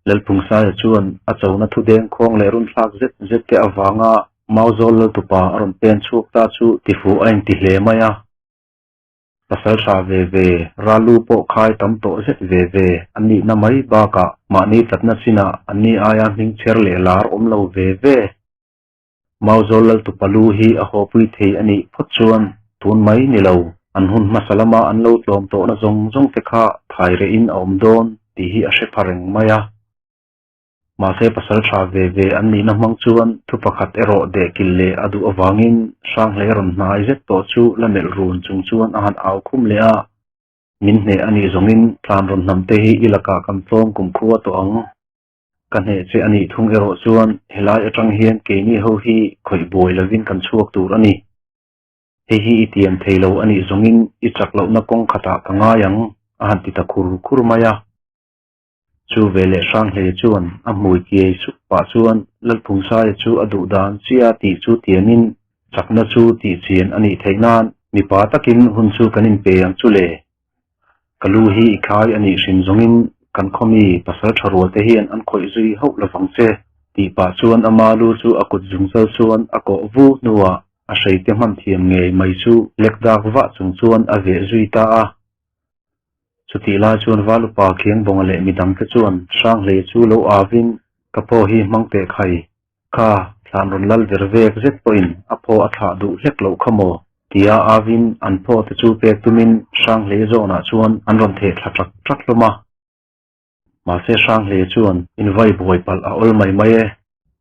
Lalphungsaia chuan a chona thu dengkhawng leh runthlak zet zet te avanga Mauzawl Laltupa a rawn pen chhuak ta chu tifuh a inti hle mai a. Pasal tha ve ve, Ralu pawh khai tam tawh zet ve ve an nihna mai bakah mahni tlatna chinah anni aia hming chher leh lar awm lo ve ve. Mauzawl Laltupa lu hi a hawpui thei a nih phawt chuan tun mai ni lo, an hun hmasa lama an lo tlawm tawhna zawng zawng te kha thai rehin a awm dawn tih hi a hre pha reng mai a. Mahse pasal tha ve ve an nihna hmang chuan thu pakhat erawh dehkil leh a duh avangin Hranghlei rawn hnai zet tawh chu la melh run chung chuan a han au khum leh a, Min hneh a nih zawngin tlan rawn hnam te hi i lakah kan tlawm kumkhua tawh ang. Ka hneh che a nih thung erawh chuan helai atang hian keini ho hi khawih buai lovin kan chhuak tur a ni. Hei hi i tiam thei lo a nih zawngin i chak lohna kawng khatah ka ngai ang, a han ti ta khur khur mai a. Chu veleh Hranghlei chuan a hmui kiai sup pah chuan Lalphungsaia chu a duh dan chiah tih chu tiamin chakna chu tih chian a nih theih nan mipa takin hun chu kan inpe ang chu le. Ka lu hi i khai a nih hrim zawngin kan khawmi pasal tha rual te hian an khawih zui hauh lovang che tih pah chuan ama lu chu a kut zungchal chuan a kawh vu hnuah a hreite hman thiam ngei mai chu lek dak vah chung chuan a veh zui ta a. Chutih lai chuan Valupa Khiangbawnga leh midangte chuan Hranghlei chu lo avin ka phaw hi hmang teh khai kha thlan rawn lal ver vek zet pawhin a phaw a thlah duh hlek loh kha maw? tia avin an phaw te chu pek tumin Hranghlei zawnah chuan an rawn theh thla ṭak ṭak hlawm a. Mahse Hranghlei chuan invai buai palh a awl mai mai e,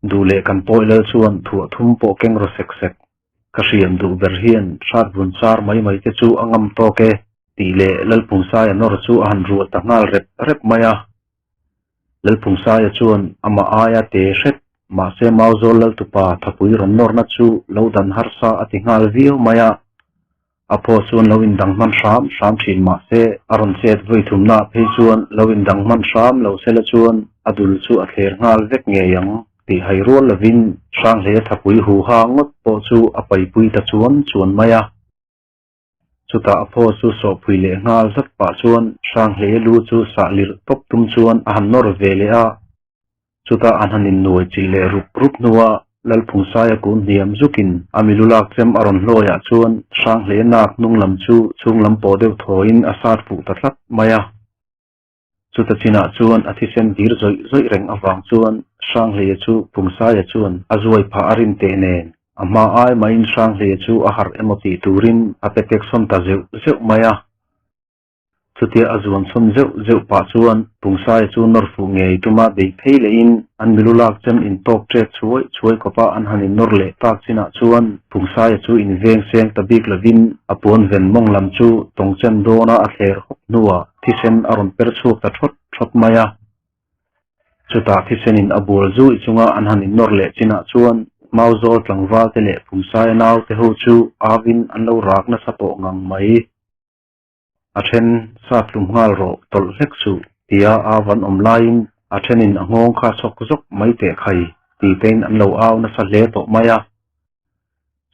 duh leh kan pawi lal chuan thuah thum pawh keng raw sek sek. Ka hriam duh ber hian hrat vun char mai mai te chu a ngam tawk e tih leh Lalpungsaia nawr chu a han ruat ta nghal rep rep mai a. Lalphungsaia chuan amah aia te hret mahse Mauzawl Laltupa thapui rawn nawrna chu lo dan harsa a ti nghal viau mai a. A phaw chuan lo indang hman hram hram thin mahse a rawn chet vawi thumnaah phei chuan lo indang hman hram lo sela chuan a dul chu a thler nghal vek ngei ang tih hai rual lovin Hranghlei a thapui huha ngawt pawh chu a paipui ta chuan chuan mai a. Chutah a phaw chu sawhpui leh nghal zat pah chuan Hranghlei lu chu sah lirh tawp tum chuan a han nawr ve leh a. Chutah an han innuai chilh leh rup rup hnuah Lalphungsaia kun hniam zukin a milu lak chem a rawn hlawiah chuan Hranghlei nak hnung lam chu chhung lam pawh deuh thawiin a sat fuh ta tlat mai a. Chuta chinah chuan a thisen dir zawih zawih reng avang chuan Hranghleia chu Pungsaia chuan a zuai phah a rin teh nen, a hma ai maiin Hranghleia chu a harh emaw tih turin a pe tek sawn ta zeuh zeuh mai a. Chutia a zuan chhawn zeuh zeuh pah chuan Pungsaia chu nawr fuh ngei tuma bei phei lehin an milu lak chem intawk ṭek chhuai chhuai khawpa an han innawr leh tak chinah chuan Pungsaia chu inveng seng ta bik lovin a puan ven mawng lam chu tawngchen dawna a thler hawk hnuah Thisen a rawn per chhuak ta thawt thawt mai a. Chutah thisenin a bual zui chunga an han innawr leh chinah chuan Mauzawl tlangval te leh Phungsaia nau te ho chu avin an lo rak nasa tawh ngang mai. A then sat hlum nghal rawh tawlh hlek suh tia av an awm laiin a thenin a nghawng kha chhawk zawk mai teh khai ti tein an lo au nasa hle tawh mai a.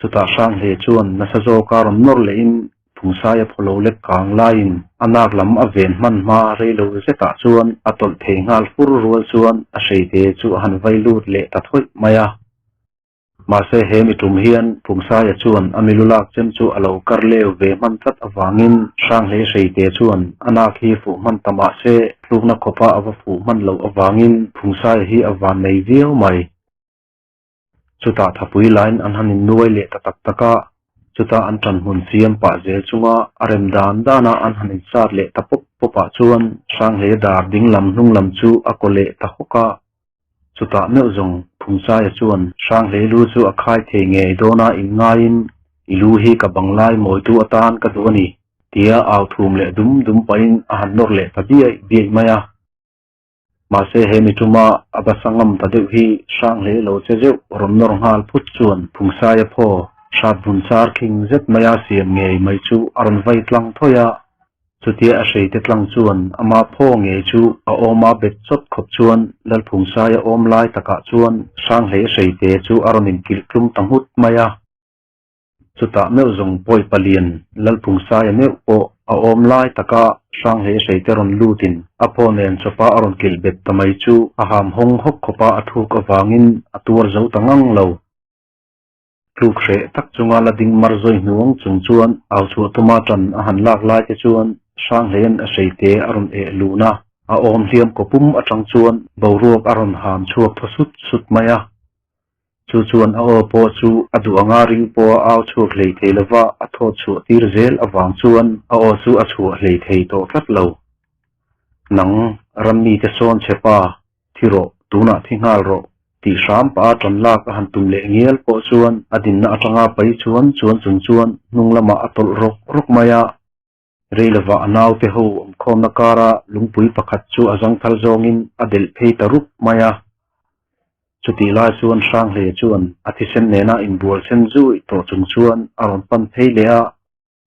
Chutah Hranghlei chuan nasa zawka rawn nawr lehin Phungsaia phawlo lek kang laiin a nak lam a ven hman hma reilo zetah chuan a tawlh thei nghal fur rual chuan a hreite chu a han vai lut leh ta thawih mai a. Mahse he mi tum hian Phungsaia chuan a milu lak chem chu a lo kar leu ve hman tlat avangin Hranghlei hreite chuan a nak hi fuh hman ta mahse tlukna khawpa a va fuh hman loh avangin Phungsaia hi a vannei viau mai. Chutah thapui lain an han innuai leh ta tak tak a, chutah an ṭan hmun siam pah zel chunga a rem dan dana an han insat leh ta pawp pawp ah chuan Hranghlei dar ding lam hnung lam chu a kaw leh ta hawk a. Chutah meuh zawng Phungsaia chuan Hranghlei lu chu a khai thei ngei dawna inngaiin I lu hi ka banglai mawitu atan ka duh a ni tia au thum leh dum dum pahin a han nawr leh ta biaih biaih mai a. Mahse he mi tuma a basa ngam ta deuh hi hrang hle lo che zeuh rawn nawr nghal phut chuan Phungsaia phaw hrat vun char khing zet maia siam ngei mai chu a rawn vai tlang thawi a. Chutia a hreite tlang chuan ama phaw ngei chu a awma bet chawt khawp chuan Lalphungsaia awm lai takah chuan hrang hle hreite chu a rawn inkilh tlum ta nghut mai a. Chutah meuh zawng pawi palian Lalphungsaia meuh pawh A awm lai taka Hranghlei hreite rawn lutin a phaw nen chawpa a rawn kilh bet ta mai chu a ham hawng hawk khawpa a thuk avangin a tuar zo ta ngang lo. Tluk hreh tak chunga la ding mar zawi hnuang chung chuan au chhuah tuma tan a han lak lai te chuan Hranghleia'n a hreite a rawn eh lun a, a awm hliam kaw pum atang chuan boruak a rawn ham chhuak thaw sut sut mai a. Chu chuan a aw pawh chu a duh anga ring pawha au chhuak hlei thei lova a thawt chhuah tir zel avang chuan a aw chu a chhuah hlei thei tawh tlat lo. Nang rammi te sawn che pa, thi rawh, tunah thi nghal rawh tih hram pah a tan lak a han tum leh ngial pawh chuan a dinna atanga pai chuan chuan chung chuan hnung lamah a tawlh rawk rawk mai a. Rei lovah a naute ho awmkhawmna kara lungpui pakhat chu a zangthal zawngin a delh phei ta rup mai a. Chutih lai chuan Hranghlei chuan a thisen nena inbual sen zui tawh chung chuan a rawn pan phei leh a.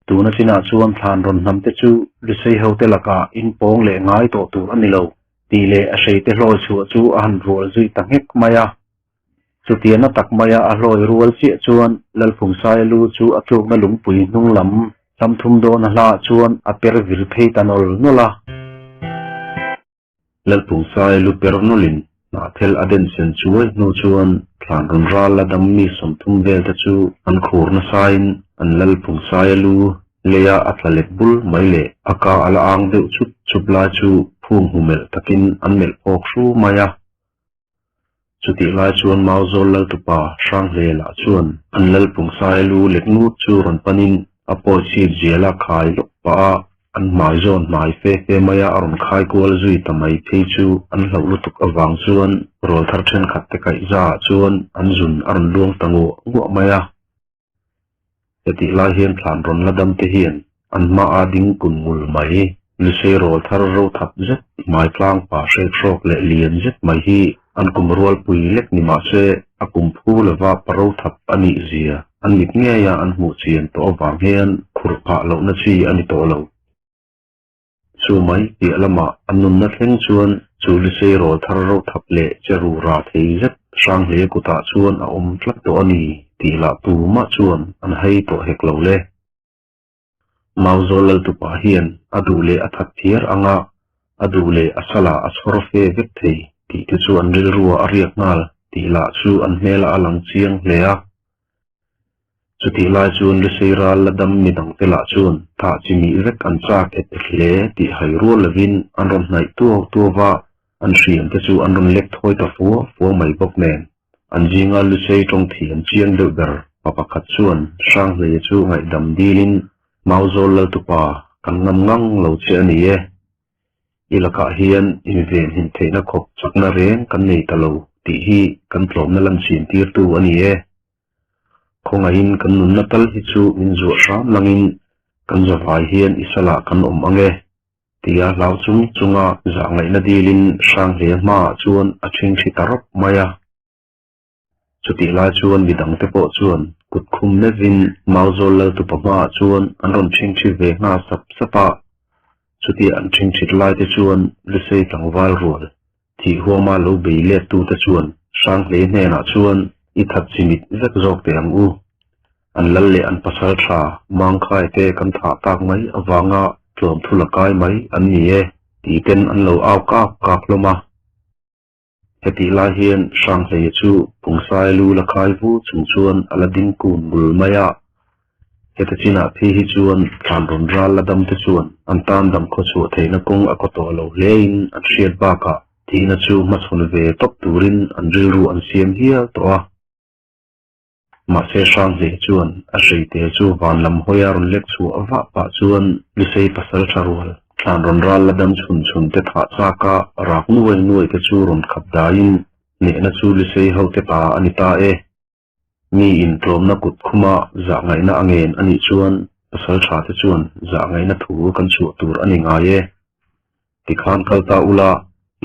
Tuna chinah chuan thlan rawn hnam te chu Lusei hote lakah inpawng leh ngai tawh tur a ni lo tih leh a hreite hlawi chhuah chu a han rual zui ta nghek mai a. Chutiana tak maia a hlawi rual chiah chuan Lalphungsaia lu chu a tlukna lungpui hnung lam hlam thum dawn a hlaah chuan a per vir phei ta nawl nawl a. Lalphungsaia lu per nawlin hnahthel a den sen chuai hnu chuan thlan rawn ral la dam mi 30 vel te chu an khur nasain an Lalphungsaia lu leia a tla let bul mai leh a ka a la ang deuh chup chup lai chu phung hmu melh takin an melh phawk hru mai a. Chutih lai chuan Mauzawl Laltupa Hranghle lah chuan an Lalpungsaia lu lek ngut chu rawn panin a pawi chhip zial a khai lawk pah a, an hmai zawn hmai fe fe maia a rawn khai kual zui ta mai phei chu an hlauh lutuk avang chuan rawlthar thenkhat te kaihza ah chuan an zun a rawn luang ta nguah nguah mai a. Hetih lai hian thlan rawn la dam te hian an hmaah ding kun ngul mai. Lusei rawl thar ro thap zet, hmai tlang pa hrek hrawk leh lian zet mai hi an kum rualpui lek ni mah se a kum phu lova pa ro thap a nih zia an mit ngeia an hmuh chian tawh avang hian khurh phah lohna chi a ni tawh lo. Chu mai piah lamah an nunna thleng chuan chu Lusei rawl thar ro thap leh che ru ra thei zet Hranghlei kutah chuan a awm tlat tawh a ni tih lah tumah chuan an hai tawh hek lo le. Mauzawl Laltupa hian a duh leh a that phiar anga a duh leh a salah a chhawr fe vek thei tih te chu an rilruah a riak nghal tih lah chu an hmelah a lang chiang hle a. Chutih lai chuan Lusei ral la dam mi dangte lah chuan thah chi mih vek an chak et hle tih hai rual lovin an rawn hnaih tuau tuau va, an hriam te chu an rawn lek thawi ta fua fua mai bawk nen. An zinga Lusei tawng thiam chiang deuh ber pa pakhat chuan Hranghleia chu ngaihdam dilin, Mauzawl Laltupa, kan ngam ngang lo che a ni e. I lakah hian invenhim theihna khawp chakna reng kan nei ta lo tih hi kan tlawmna lanchhin tirtu a ni e. Khawngaihin kan nunna tal hi chu min zuah hram langin kan zavai hian i salah kan awm ang e, tia hlau chung chunga zahngaihna dilin Hranghlea hmaah chuan a ṭhingṭhi ta rawp mai a. Chutih lai chuan midangte pawh chuan kut khum meuhin Mauzawl Laltupa hmaah chuan an rawn ṭhingṭhi ve nghal sap sap a. Chutia an ṭhingṭhit laite chuan Lusei tlangval rual Thih huama lo bei let tute chuan Hranghlei hnenah chuan i that chi mit vek zawk teh ang u. An lal leh an pasal tha Mangkhai te kan thah tak mai avanga tlawm thu la kai mai an ni e ti ten an lo au kak kak hlawm a. Hetih lai hian Hranghlei chu Pungsai lu la khai vu chung chuan a la ding kun bul mai a. Heta chinah phei hi chuan thlan rawn ral la dam te chuan an tan dam khaw chhuah theihna kawng a kaw tawh lo hlein an hriat bakah thihna chu hmachhawn ve tawp turin an rilru an siam hial tawh a. Mahse Hranghlei chuan a hreite chu van lam hawia rawn lek chhuah vah pah chuan Lusei pasal tha rual thlan rawn ral la dam chhun chhun te thah chaka rak nuai nuai te chu rawn khap daiin hnehna chu Lusei hote ta a ni ta e. Mi intlawmna kut khuma zahngaihna a ngen a nih chuan pasal tha te chuan zahngaihna thu kan chhuah tur a ni ngai e. Tikhan kal ta ula,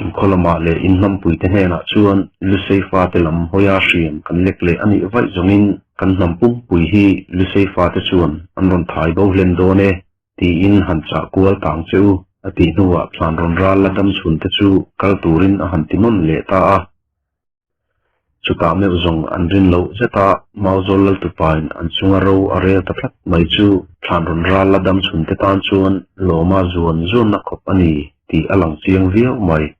inkhaw lamah leh inhnampuite hnenah chuan Lusei fate lam hawia hriam kan lek leh a nih vaih zawngin kan hnam pumpui hi Lusei fate chuan an rawn thai bo hlen dawn e tiin han chah kual tang che u a tih hnuah thlan rawn ral la dam chhun te chu kal turin a han ti nawn leh ta a. Chutah meuh zawng an rin loh zet a, Mauzawl Laltupain an chunga ro a rel ta tlat mai chu thlan rawn ral la dam chhun te tan chuan lawma zuan zuanna khawp a ni tih a lang chiang viau mai.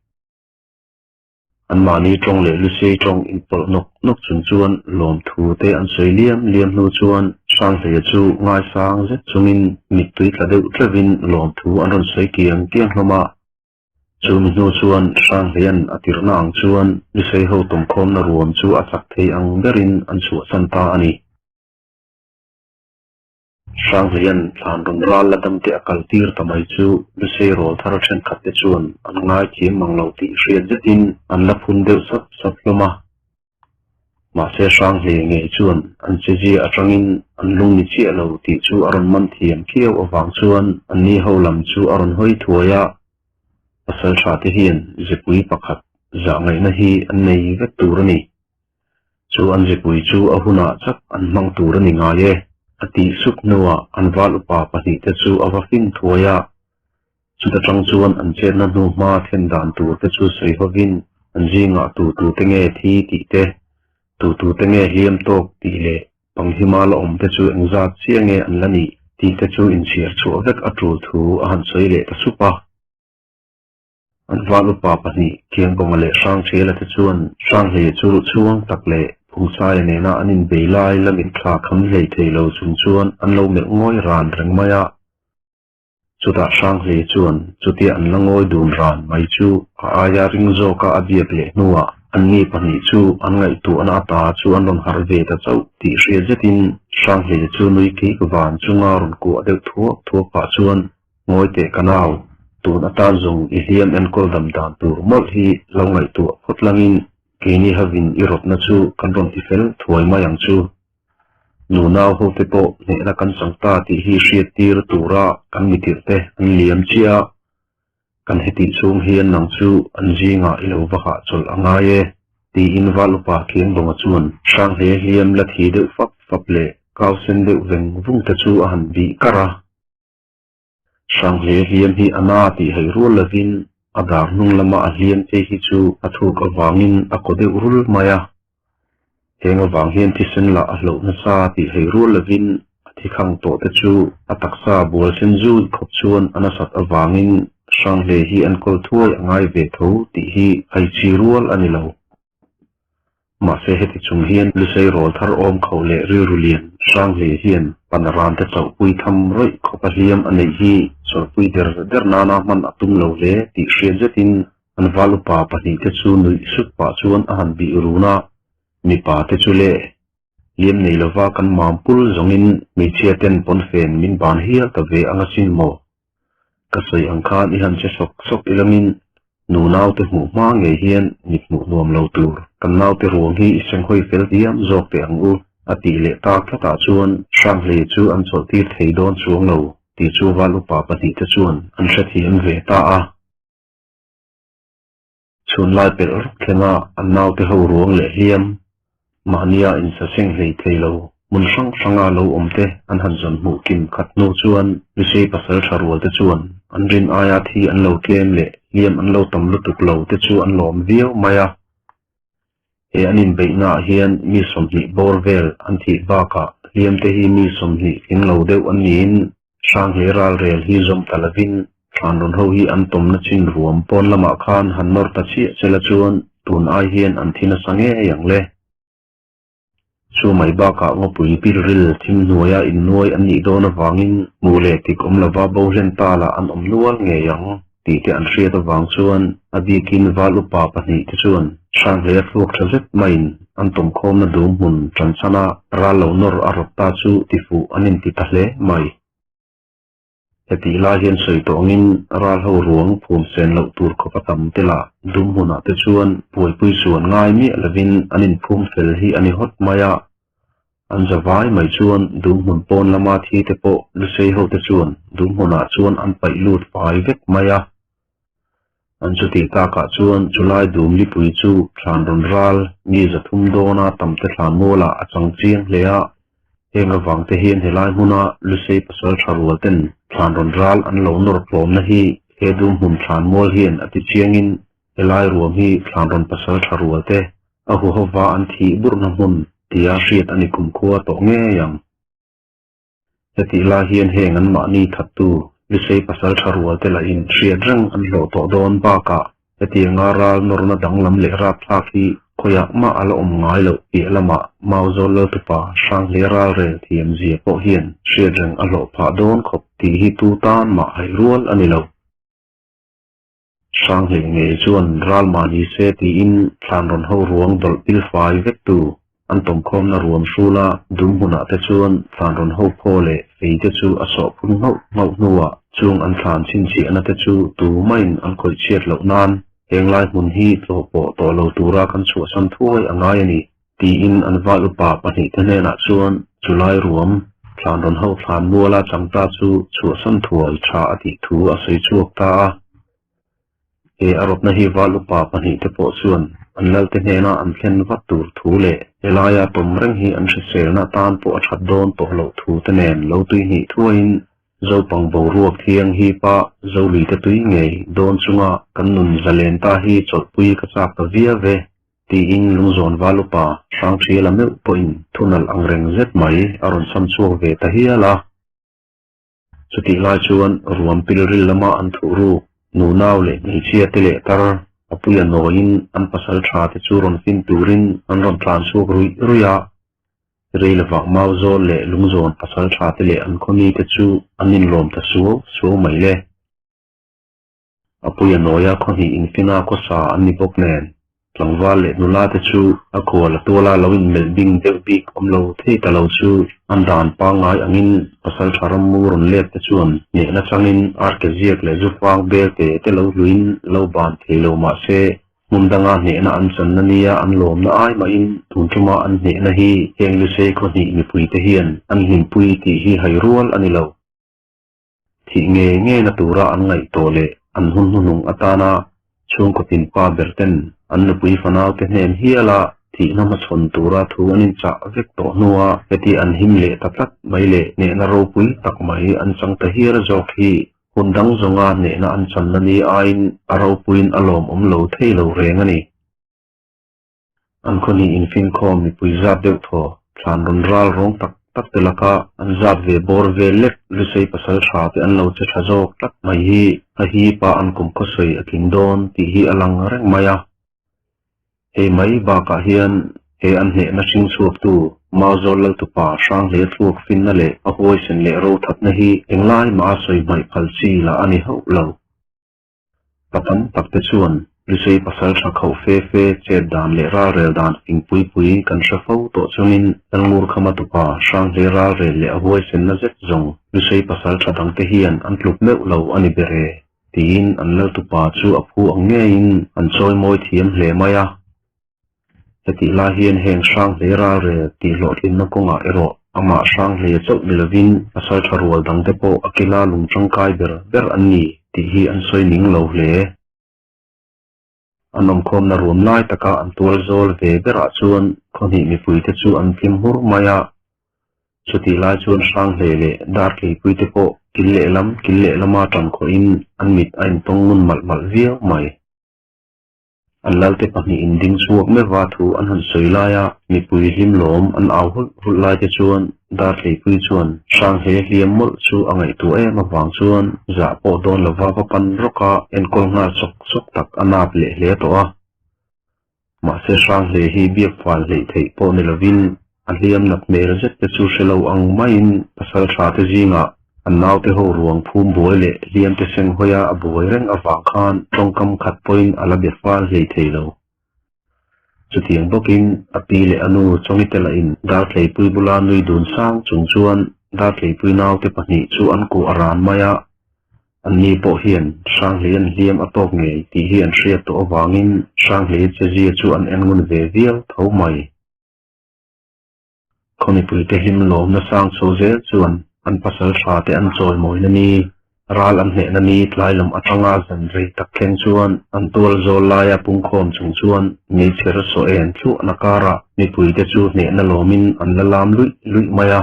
Anmahni tawng leh Lusei tawng inpawlh nawk nawk chung chuan lawmthu te an sawi liam liam hnu chuan Hranghleia chu ngaisang zet chungin mittui tla deuh tlevin lawmthu an rawn sawi kiang kiang hlawm a. Chumi hnu chuan Hranghleia'n a tirhna ang chuan Lusei ho tawmkhawmna ruam chu a chak thei ang berin an chhuahsan ta a ni. Hranghleia'n thlan rawn ral la damte a kal tir ta mai chu Lusei rawl thar thenkhat te chuan an ngaithiam mang lo tih hriat zetin an la phun deuh sap sap hlawm a. Mahse Hranghlei ngei chuan an chezia atangin an lung ni chiah lo tih chu a rawn man thiam khiau avang chuan anni ho lam chu a rawn hawi thuai a. Pasaltha te hian zepui pakhat zah ngaihna hi an nei vek tur a ni. Chu an zipui chu a hunah chak an hmang tur a ni ngai e, a tih sup hnuah an val upa pahnihte chu a va fin thuai a. Chuta tang chuan an chetna hnu hma thlen dan tur te chu sawi hovin an zingah tu tu te nge thi tih te, tu tu te nge hliam tawk tih leh panghima la awm te chu engzat chiah nge an la nih tih te chu inchhiar chhuah vek a tul thu a han sawi leh ta sup a. An val upa pahnih Kiangkawnga leh Hrangchela te chuan Hranghleia chu chhuang tak leh Phungsaia nena an inbei lai la mitthla kham hlei thei lo chung chuan an lo melh ngawi ran reng mai a. Chutah Hranghleia chuan chutia an la ngawi dun ran mai chu a aia ring zawka a biak leh hnuah anni pahnih chu an ngaihtuahna ata chu an rawn harh ve ta chauh tih hriat zetin Hranghleia chu nui kik van chunga rawn kuah deuh thuak thuak pah chuan Ngawi teh ka nau, tun atan zawng i hliam enkawl dam dan tur mawlh hi lo ngaihtuah phawt langin keini havin i rawtna chu kan rawn ti fel thuai mai ang chu. Nunau hote pawh hnehna kan chang ta tih hi hriat tir tura kan mitirh te an liam chiah a, kan hetih chhung hian nang chu an zingah i lo va hahchawlh a ngai e, tiin Val upa Khiangbawnga chuan Hranghlei hliam la thi deuh fap fap leh kau sen deuh veng vung te chu a han bih karh a. Hranghlei hliam hi a na tih hei rual lovin a dar hnung lama a hliam phei hi chu a thuk avangin a kaw deuh rul mai a. Heng avang hian thisen lah a hloh nasa tih hei rual lovin a thi khang tawh te chu a taksa bual sen zui khawp chuan a nasat avangin Hranghlei hi an kawl thuai a ngai ve tho tih hi hai chi rual a ni lo. Mahse heti chung hian Lusei rawl thar awm khauh leh rilru lian Hranghli hian Panaran te chauhpui tham rawih khawp a hliam a neih hi chawlhpui der der nana hman a tum lo hle tih hriat zetin an val upa pahnihte chu nuih sut pah chuan a han bih run a, mipa te chu le hliam nei lova kan mam pul zawngin hmeichhia ten pawnfen min ban hial ta ve anga sin maw? Ka sawi ang khan i han che sawk sawk ilangin nu naute hmuh hma ngei hian mit hmuh nuam lo tur kan naute ruang hi i senghawi fel diam zawk teh ang u a tih leh tak tlatah chuan Hranghleia chu an chawlh tir thei dawn chuang lo tih chu val upa pahnihte chuan an hrethiam ve ta a. Chhun lai pelh rawk thlenga an naute ho ruang leh hliam, mahnia insaseng hlei thei lo, hmun hrang hranga lo awm te an han zawn hmuh kim khat hnu chuan Lusei pasal tha rual te chuan an rin aia thi an lo tlem leh hliam an lo tam lutuk lo te chu an lawm viau mai a. He an inbeihnaah hian mi 20 bawr vel an thih bakah hliam te hi mi 20 tling lo deuh an niin Hranghei ralrel hi zawm ta lovin Thlanrawn ho hi an tawmna chin ruam pawn lamah khan han nawr ta chiah che la chuan tun ai hian an thi nasa ngei ang le. Chu mai bakah ngawpui pilril thim hnuaia innuai an nih dawn avangin hmuh leh tik awm lova bo hlen ta lah an awm nual ngei ang tih te an hriat avang chuan a bikin val upa pahnih te chuan Hranghleia thluak tha zet maiin an tawmkhawmna dum hmun tanchhana ral lo nawr a rawt ta chu tifuh an inti ta hle mai. Hetih lai hian sawi tawh angin ral ho ruang phum sen loh tur khawp a tam te lah dum hmunah te chuan buaipui chuan ngai miah lovin an inphum fel hi a ni hawt mai a. An za vai mai chuan dum hmun pawn lama thi te pawh lusei ho te chuan dum hmunah chuan an paih lut fai vek mai a. An chutih takah chuan chulai dum lipui chu thlan rawn ral mi 300 dawna tam te thlan mualah a chang chiang hle a. Heng avang te hian helai hmuna Lusei pasal tha rual ten thlan rawn ral an lo nawr tlawmna hi he dum hmun thlan mual hian a ti chiangin helai ruam hi thlan rawn pasal tha rual te. a huhova an thih burna hmun tia hriat a ni kumkhua tawh ngei ang. Hetih lai hian heng an mahni thattu Lusei pasaltha rual te lahin hriat reng an hlawh tawh dawn bakah hetianga ral nawrna danglam leh rapthlak hi khawiah mah a la awm ngai loh piah lamah Mauzawl Laltupa Hranghlei ral rel thiam zia pawh hian hriat reng a hlawh phah dawn khawp tih hi tu tan mah haih rual a ni lo. Hranghlei ngei chuan ral mah ni se tiin thlan rawn ho ruang dawlh pil fai vek tu an tawmkhawmna ruam hrula dum hmunah te chuan thlan rawn ho phaw leh fei te chu a sawh phun nghauh nghauh hnuah chung an thlan chhinchhiahna te chu tu maiin an khawih chhiat loh nan henglai hmun hi tlawh pawh tawh lo tura kan chhuahsan thuai a ngai a ni tiin an val upa pahnihte hnenah chuan chulai ruam thlan rawn ho thlan muala chang ta chu chhuahsan thuai tha a tih thu a sawi chhuak ta a. He a rawtna hi val upa pahnihte pawh chuan an lalte hnena an thlen vat tur thu leh helaia tawm reng hi an hriselna tan pawh a that dawn tawh loh thu te nen lo tui hnih thuaiin Zopang boruak thiang hipa Zoluite tui ngei dawn chunga kan nun zalen ta hi chawlhpui ka chak ta viau e. Tiin lungzawn val upa Hrangṭhiala meuh pawhin thunalh ang reng zet mai a rawn chham chhuak ve ta hial a. Chutih lai chuan ruam pilril lama an thuh ruk nunau leh hmeichhia te leh tar a puia nawiin an pasal tha te chu rawn fin turin an rawn tlan chhuak ruih ruih a. Reilovah Mauzawl leh lungzawn pasal tha te leh an khaw mite chu an inlawm ta suau suau mai le. A puia nawia khaw hnih infina khawsa an ni bawk nen, tlangval leh nula te chu a khual a tuala lo inmelh bing deuh bik awm lo thei ta lo chu an dan pangngai angin pasaltha rammu rawn let te chuan hnehna changin arke ziak leh zufang bel te te lo hluin lo ban thei lo mah se hmun danga hnehna an channa nia an lawmna ai mahin tun tuma an hnehna hi heng Lusei khaw hnih mipuite hian an hlimpui tih hi hai rual a ni lo. Thih ngei ngeina tura an ngaihtuah leh an hun hnuhnung atana chhungkaw tinpa ber ten an nupui fanaute hnen hiala thihna hmachhawn tura thu an inchah vek tawh hnua heti an him leh ta tlat mai leh hnehna ropui tak mai an chang ta hial zawk hi hun dang zawnga hnehna an channa ni aiin a ropuiin a lawmawm lo thei lo reng a ni. An khawhnih infinkhawm mipui zat deuh thaw thlan rawn ral rawng tak tak te laka an zat ve bawr vel lek Lusei pasal tha te an lo che tha zawk tlat mai hi a hipa an kum khawsawi a tling dawn tih hi a lang reng mai a. Hei mai bakah hian he an hnehna hring chhuaktu Mauzawl Laltupa Hranghlei thluak finna leh a huaisen leh rothatna hi englai mah a sawi hmaih phal chi lah a ni hauh lo. Pa tam tak te chuan Lusei pasal tha khauh fe fe chet dan leh ralrel dan fing pui pui kan hre fo tawh chungin Lalngurkhama tupa Hranghlei ralrel leh a huaisenna zet zawng Lusei pasal tha dangte hian an tluk meuh lo a ni ber e tiin an Laltupa chu a phu ang ngeiin an chawi mawi thiam hle mai a. Hetih lai hian heng Hranghlei ralrel tih hlawhtlinna kawngah erawh amah Hranghlei chauh ni lovin pasal tha rual dangte pawh a kila lung tangkai ber ber an ni tih hi an sawi ning lo hle. An awmkhawmna ruam lai taka an tual zawl ve berah chuan khawhnih mipuite chu an tlim hmur mai a. Chutih lai chuan Hranghlei leh Dartleipuite pawh kil lehlam kil lehlama tankhawhin an mit a intawng ngun malh malh viau mai. An lalte pahnihin ding chhuak meuh a thu an han sawi lai a, mipui hlim lawm an au hulh hulh lai te chuan Dartleipui chuan Hranghle hliam mawlh chu a ngaihtuah em avang chuan zah pawh dawn lova va pan rawk a enkawl nghal sawk sawk tak a nap leh hle tawh a. Mahse Hranghle hi biak fal hleih theih pawh ni lovin A hliam nat hmel zet te chu hre lo ang maiin pasaltha te zingah an naute ho ruang phum buai leh hliam te seng hawia a buai reng avang khan tawngkam khat pawhin a la be fal hlei thei lo. Chutiang bawkin a pi leh a nu Chawngite lahin Dartleipui bula nui dun sang chung chuan Dartleipui naute pahnih chu an kuh a ran mai a, anni pawh hian Hranghlei an hliam a tawk ngei tih hi an hriat tawh avangin Hranghlei chezia chu an en ngun ve viau tho mai. Khaw mipuite hlim lawmna sang chho zel chuan an pasal tha te an chawimawina ni, ral an hnehna ni tlai lam atanga zan rei tak thleng chuan an tual zawl laia pungkhawm chung chuan meichher saw en thluahna karah mipuite chu hnehna lawmin an la lam luih luih mai a.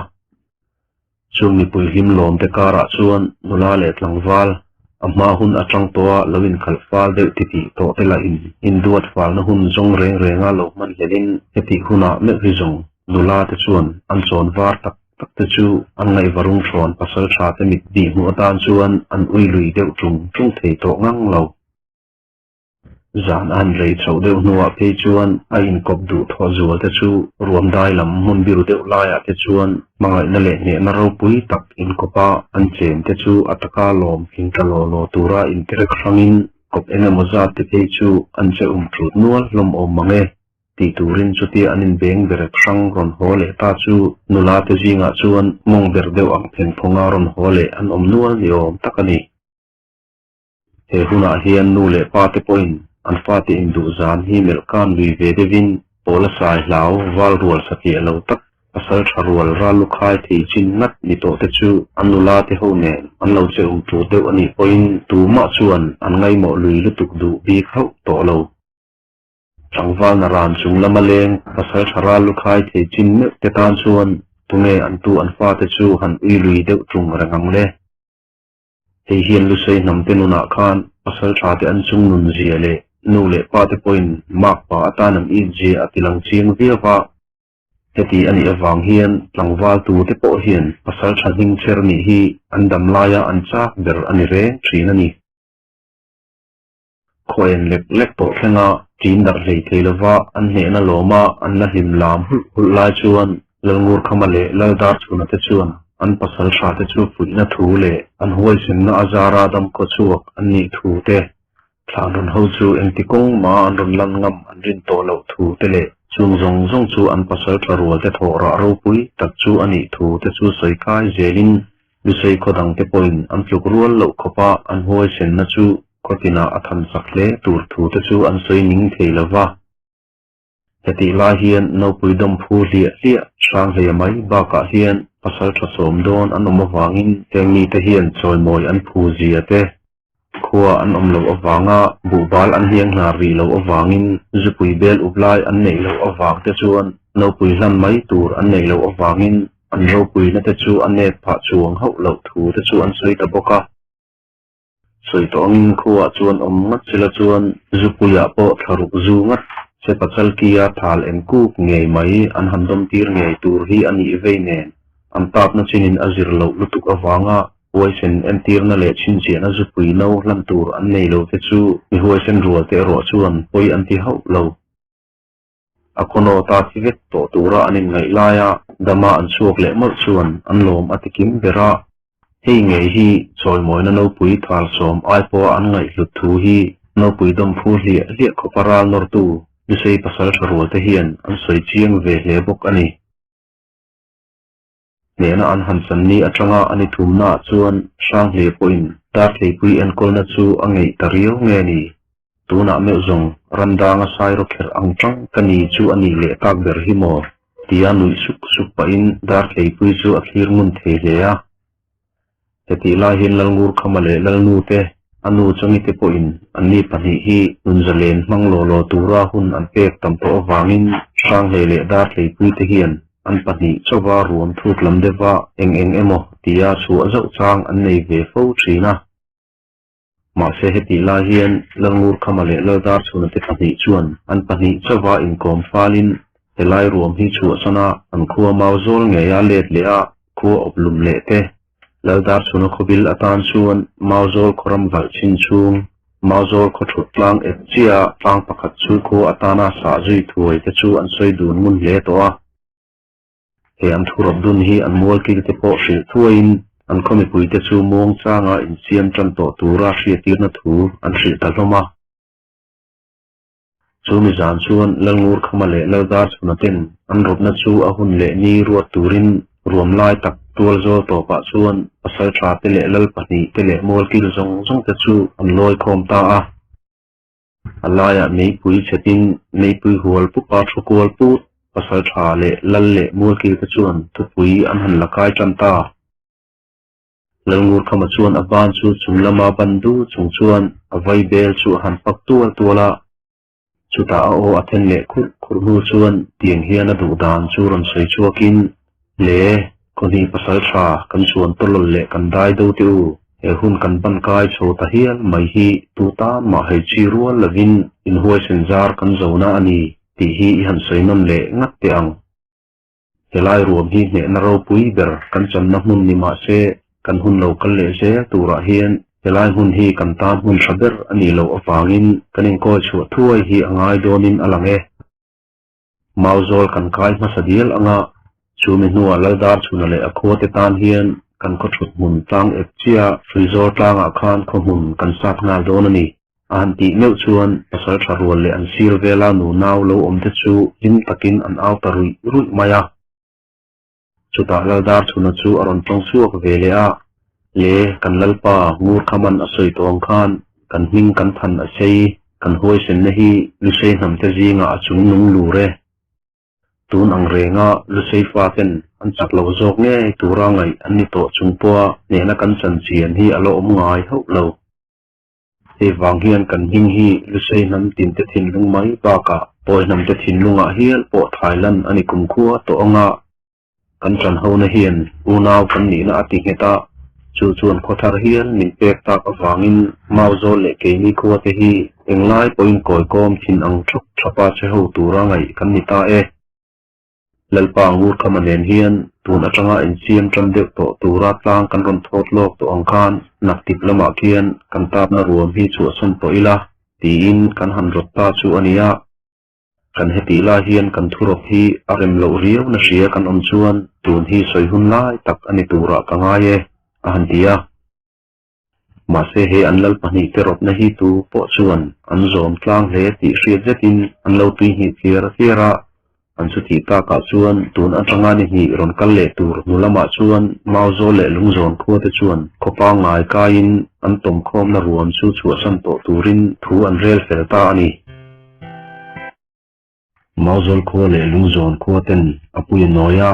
Chung mipui hlim lawmte karah chuan nula leh tlangval. A hma hun atang tawha lo inkhalh fal deuh titih tawh te lahin induat falna hun zawng reng renga lo hman hlelin hetih hunah meuh hi zawng nula te chuan an chawn var tak tak te chu an ngaihvarung hrawn pasal tha te mit bih hmuh atan chuan an ui lui deuh ṭung ṭung thei tawh ngang lo. Zan a han rei chhoh deuh hnuah phei chuan a inkawp duh thawh zual te chu ruam dai lam hmun biru deuh laiah te chuan hmangaihna leh hnehna ropui tak inkawpa an chen te chu a taka lawm tling ta law law tura intirek hrangin kawp eng emaw zat te phei chu an che um ṭut nual hlawm awm mang e tih turin chutia an inbeng berek hrang rawn haw leh ta chu nula te zingah chuan mawng ber deuh ang phenphawnga rawn haw leh an awm nual ni awm tak a ni. He hunah hian nu leh pa te pawhin an fate induh zan hi melh kan lui ve deuhin pawla sai hlau val rual satliah lo tak pasal tha rual ral lu khai thei chin ngat ni tawh te chu an nula te ho nen an lo che um tur deuh a nih pawhin tumah chuan an ngaimawh lui lutuk duh bik hauh tawh lo. Tlangval na ran chung lama leng pasal tha ral lu khai thei chin meuh te tan chuan tunge an tu an fate chu han ui lui deuh tung reng ang le. Hei hian Lusei hnamte nunah khan pasal thate an chung nun zia leh nu leh pate pawhin makpa atan an it zia a tilang chiang viau va. Heti a nih avang hian tlangval tute pawh hian pasal tha hming cher nih hi an dam laia an chak ber a ni reng thin a ni. Khaw en lek lek tawh thlenga ṭin darh hlei thei lova an hnehna lawma an la hlim lam hulh hulh lai chuan Lalngurkhama leh Laldarchhuna te chuan an pasal hra te chu fuihna thu leh an huaisenna a zara damkhaw chhuak an nih thu te, thlan rawn ho chu engti kawng mah an rawn lan ngam an rin tawh loh thu te leh chung zawng zawng chu an pasal tha rual te thawh rah ropui tak chu a nih thu te chu sawi kai zelin Lusei khaw dangte pawhin an tluk rual loh khawpa an huaisenna chu khaw tinah a than sak hle tur thute chu an sawi ning thei lo va. Hetih lai hian nopui dawm phu hliah hliah hrang hleia mai bakah hian pasal tha sawm dawn an awm avangin heng mite hian chawimawi an phu zia te, khua an awm loh avanga buhbal an hniang hnar rih loh avangin zupui bel up lai an neih loh avang te chuan nopui hlan mai tur an neih loh avangin an ropuina te chu a nep phah chuang hauh loh thu te chu an sawi ta bawk a. Sawi tawh angin khuaah chuan awm ngat sela chuan zupuiah pawh thlaruk zu ngat se pachalkia thal eng kuk ngei mai an han dawm tir ngei tur hi a nih vei nen an tapna chinin a zir loh lutuk avanga huaisen entirna leh chhinchhiahna zupui no hlan tur an nei lo te chu mi huaisen rual te erawh chuan pawi an ti hauh lo. A khawnawta thi vek tawh tura an inngaih laia dama an chhuak leh mawlh chuan an lawm a ti kim ber a. Hei ngei hi chawimawina nopui thalsawm ai pawha an ngaihhlut thu hi nopui dawmphu hliah hliah khawpa ral nawrtu Lusei pasal tha rualte hian an sawi chiang ve hle bawk a ni. Hnehna an han chan ni atanga a ni thumnaah chuan Hranghle pawhin Darthleipui enkawlna chu a ngeih ta riau nge ni? Tunah meuh zawng ramdanga sairawkherh ang tang ka ni chu a nih leh tak ber hi maw? tia nuih suk suk pahin Darthleipui chu a thlir ngun thei hle a. Hetih lai hian Lalngurkhama leh Lalnute, a nu Changite pawhin anni pahnih hi nunzalen hmang law law tura hun an pek tam tawh avangin Hranghlei leh Darthleipuite hian an pahnih chauva ruam thuk lam deuhva eng eng emaw tia chhuah zauh chang an nei ve fo thin a. Mahse hetih lai hian Lalngurkhama leh Laldarchhuna te pahnih chuan an pahnih chauva inkawm falin helai ruam hi chhuahsana an khua mau zawl ngeia let leh a khua awp lum leh te Laldarchhuna khawbil atan chuan mau zawl khaw ram valh chin chhung mau zawl khaw thut tlang ep chiah tlang pakhat chu khua atana sah zui thuai te chu an sawi dun ngun hle tawh a. He an thu rawp dun hi an mualkil te pawh hrilh thuaiin an khaw mipuite chu muang changa insiam tan tawh tura hriatirna thu an hrilh ta hlawm a. Chu mi zan chuan Lalngurkhama leh Laldarchhuna ten an rawpna chu a hun leh ni ruat turin ruam lai tak tual zawl tawpah chuan pasal tha te leh lal pahnih te leh mualkil zawng zawng te chu an lawi khawm ta a. A laiah meipui chhetin meipui hual pupa thu kual put pasal tha leh lal leh mualkil te chuan thupui an han la kai tan ta. Lalngurkhama chuan a ban chu chung lama ban du chung chuan a vai bel chu a han pak tual tual a. Chutah a aw a then leh khurh khurh hnu chuan tiang hian a duh dan chu rawn sawi chhuakin, Le, khawhnih pasal tha kan chuan tawlawl leh kan dai do teh u. He hun kan ban kai chho ta hial mai hi tu tan mah hei chi rual lovin inhuaisen zar kan zona a ni tih hi i han sawi nawn leh ngat teh ang. Helai ruam hi hnehna ropui ber kan channa hmun ni mah se kan hun lo kal leh zel turah hian helai hmun hi kan tan hmun tha ber a nih loh avangin kan inkawi chhuah thuai hi a ngai dawnin a lang e. Mauzawl kan kai hmasa dial anga chumi hnuah Laldar chhuna leh a khuate tan hian kan khaw thut hmun tlang ep chiah Hruizawl tlangah khan khaw hmun kan sat nghal dawn a ni. A han tih meuh chuan pasal tha rual leh an sir vela nunau lo awm te chu hlim takin an au ta ruih ruih mai a. Chutah Laldar chhuna chu a rawn tawng chhuak ve leh a, Le, kan Lalpa ngur khaman a sawi tawh ang khan kan hming kan than a sei, kan huaisenna hi Lusei hnamte zingah a chung nung lur e. Tun ang renga Lusei faten an chak lo zawk ngei tura ngaih an ni tawh chung pawha hnehna kan chan chian hi a la awm ngai hauh lo. Hei vang hian kan hming hi Lusei hnam tinte thinlung mai bakah Pawi hnamte thinlungah hial pawh Thailand a ni kumkhua tawh anga kan chanhona hian unau kan nihna a ti nghet a, chu chuan khawthar hial min pek tak avangin Mauzawl leh keini khuate hi englai pawhin kawikawm thin ang thap thapa che ho tura ngaih kan ni ta e. Lalpa Ngurkhama nen hian tun atanga insiam tan deuh tawh tura tlang kan rawn thawt lawk tawh ang khan naktip lamah khian kan tapna ruam hi chhuahsan tawh ila tiin kan han rawt ta chu a nia. Kan hetih lai hian kan thurawp hi a rem loh riau na hria kan awm chuan tun hi sawi hun lai tak a ni turah ka ngai e, a han ti a. Mahse he an lal pahnihte rawtna hi tu pawh chuan an zawm tlang hle tih hriat zetin an lo tui hnih tliar tliar a, an chutih takah chuan tun atanga ni hnih rawn kal leh tur hnu lamah chuan Mauzawl leh Lungzawn khuate chuan khaw pangngai kaiin an tawmkhawmna ruam chu chhuahsan tawh turin thu an rel fel ta a ni. Mauzawl khua leh Lungzawn khua ten a pui a nawi a,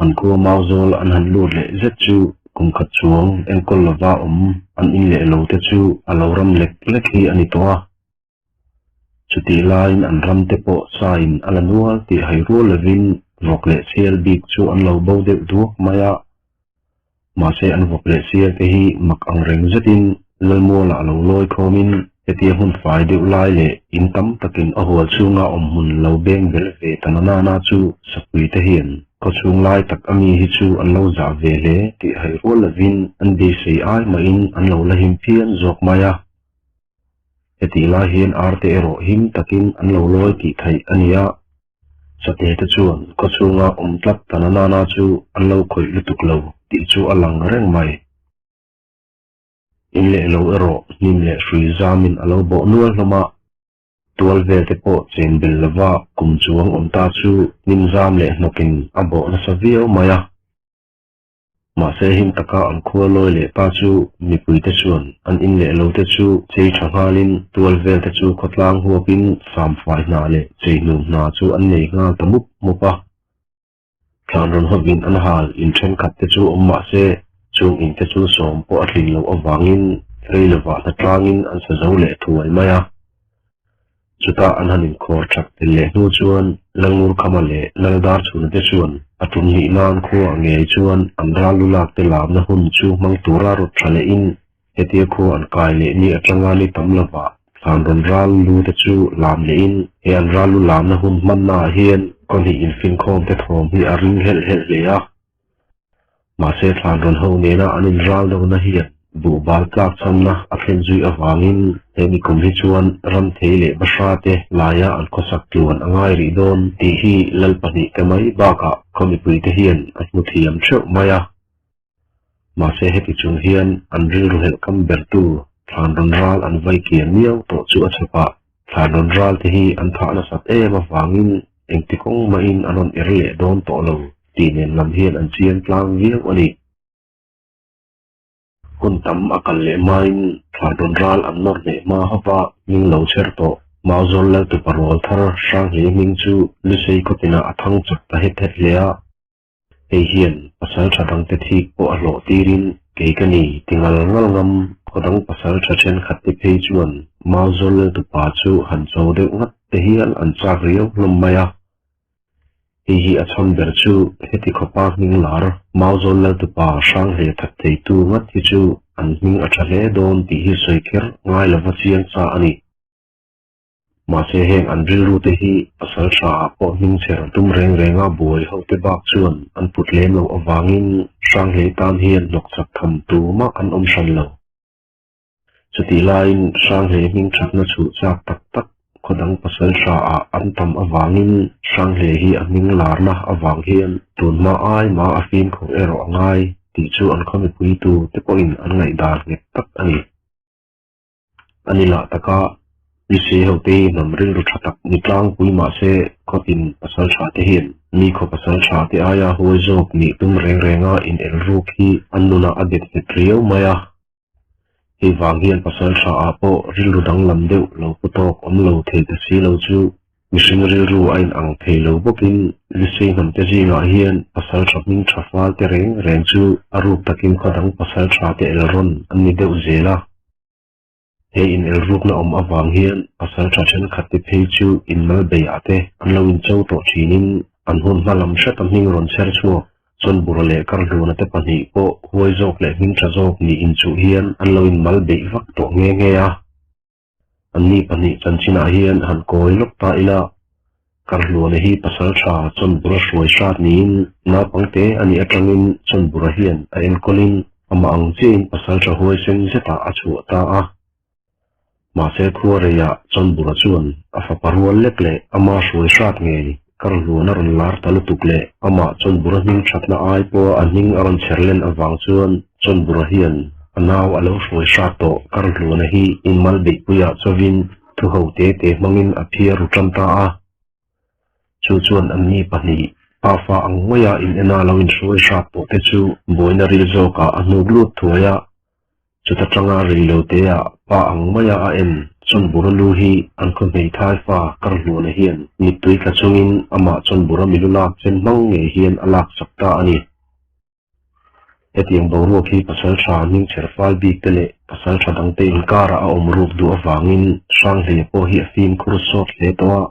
an khua Mauzawl an han lut leh zet chu kum khat chuang enkawl lova awm an in leh lo te chu a lo ram lek lek hi a ni tawh a. Chutih laiin an ram te pawh sain a la nual tih hai rual lovin vawk leh sial bik chu an lo bo deuh duak mai a. Mahse an vawk leh sial te hi mak ang reng zetin Lalmualah lo lawi khawmin hetia hmun fai deuh lai leh in tam takin a hual chhunga awm hmun lo beng bel ve ta na nana chu sapui te hian khawchhung lai tak ami hi chu an lo zah ve hle tih hai rual lovin an beisei ai mahin an lo la him phian zawk mai a. Hetih lai hian arte erawh him takin an lo lawi tih theih a ni a. Sate te chuan khawchhunga awm tlat ta na nana chu an lo khawih lutuk lo tih chu a lang reng mai. In leh lo erawh hnim leh hrui zamin a lo bawh nual hlawm a, tual vel te pawh chen bel lova kum chuang awm ta chu hnim zam leh hnawkin a bawh nasa viau mai a. Mahse him taka an khua lawi leh ta chu mipuite chuan an in leh lo te chu chei tha nghalin tual vel te chu khawtlang huapin samfai hna leh chei hnum hna chu an nei nghal ta mup mup a. Thlan rawn hawvin an hal in thenkhat te chu awm mah se chung in te chu sawm pawh a tlin loh avangin rei lovah hnatlangin an sa zo leh thuai mai a. Chutah an han inkhawr that tel leh hnu chuan Lalngurkhama leh Laldarchhuna te chuan a tum hnih nan khuaah ngei chuan an ral lu lak te lamna hun chu hmang tura rawt tha lehin hetia khua an kai leh ni atanga ni tam lovah thlan rawn ral lu te chu lam lehin he an ral lu lamna hun hmannaah hian khaw hnih infinkhawm te thawm hi a ring helh helh hle a. Mahse thlan rawn ho nena an inral dona hian buhbal tlak chhamna a thlen zui avangin he mikum hi chuan Ramthei leh Bahra te laia an khawsak tluan a ngai rih dawn tih hi Lal pahnihte mai bakah khaw mipuite hian a hmu thiam theuh mai a. Mahse heti chung hian an rilru helhkam bertu thlan rawn ral an vai kian miau tawh chu a chhapah thlan rawn ral te hi an thah nasat em avangin engti kawng mahin an rawn er leh dawn tawh lo. Tih nen lam hian an chiang tlang viau a ni. Hun tam a kal leh hmain thlan rawn ral an nawr hneh hma hauva hming lo chher tawh. Mauzawl Laltupa rual thar Hranghlei hming chu Lusei khawpinah a thang chak ta het het hle a. Hei hian pasal tha dangte thik pawh a hlawh tirin kei ka ni ti ngal ngal ngam. Khaw dang pasal tha thenkhat te phei chuan Mauzawl Laltupa chu han cho deuh ngat te hial an chak riau hlawm mai a. Hei hi a chhan ber chu heti khawpa hming lar Mauzawl Laltupa Hranghlei that theitu ngat hi chu an hming a tha hle dawn tih hi sawi kher ngai lova chiang sa a ni. Mahse heng an rilru te hi pasal tha ah pawh hming chher tum reng renga buai ho te bak chuan an put lem loh avangin Hranghlei tan hian hnawkchak tham tumah an awm hran lo. Chutih laiin Hranghlei hming thatna chhuh chak tak tak khaw dang pasal tha ah an tam avangin Hranghlei hi a hming larna avang hian tunhma ai mah a fimkhur erawh a ngai tih chu an khaw mipui tu te pawhin an ngaihdan nghet tak a ni. A ni lah taka Lusei hote hi hnam rilru tha tak ni tlangpui mahse khawtin pasal tha te hian mi khaw pasal tha te aia huai zawk nih tum reng renga inel ruk hi an nunah a bet nghet riau mai a. Hei vang hian pasal tha ah pawh rilru danglam deuh lo pu tawk awm lo thei ta si lo chu mihring rilru a inang thei lo bawkin Lusei hnamte zingah hian pasal tha hming tha fal te reng reng chu a ruk takin khaw dang pasal tha te elrawn an ni deuh zel a. He inelrukna awm avang hian pasal tha thenkhat te phei chu inmal beiah te an lo incho tawh thinin an hun hma lam hreta hming rawn chher chhuak Chawnbura leh Karhluna te pahnih pawh huai zawk leh hming tha zawk nih inchuh hian an lo inmal beih vak tawh nghe nghe a. Anni pahnih chanchinah hian han kawi lawk ta ila, Karhluana hi pasal tha Chawnbura hruai hrat niin naupangte a nih atangin Chawnbura hian a enkawlin amah ang chiahin pasal tha huaisen zetah a chhuah ta a. Mahse khuareiah Chawnbura chuan a fapa rual lek leh ama hruai hrat ngei Karhluana rawn lar ta lutuk leh amah Chawnbura hming thatna ai pawha a hming a rawn chher len avang chuan Chawnbura hian a nau a lo hruai hrat tawh Karhluana hi inmal beihpuiah chawin Thu ho te te hmangin a phiar ru tan ta a, chu chuan anni pahnih pafa ang maia in ena lo inhruai hrat pawh te chu buaina ril zawkah a hnuk lut thuai a, chuta tanga rei lo teah pa ang maia a en Chawnbura lu hi an khaw hmeithai fa Karhluana hian mittui tla chungin amah Chawnbura milu lak chen hmang ngei hian a laksak ta a ni. Hetiang boruak hi pasaltha hming chher fal bik te leh pasaltha dangte inkarah a awm ruk duh avangin Hranghleia pawh hi a fimkhur sawt hle tawh a.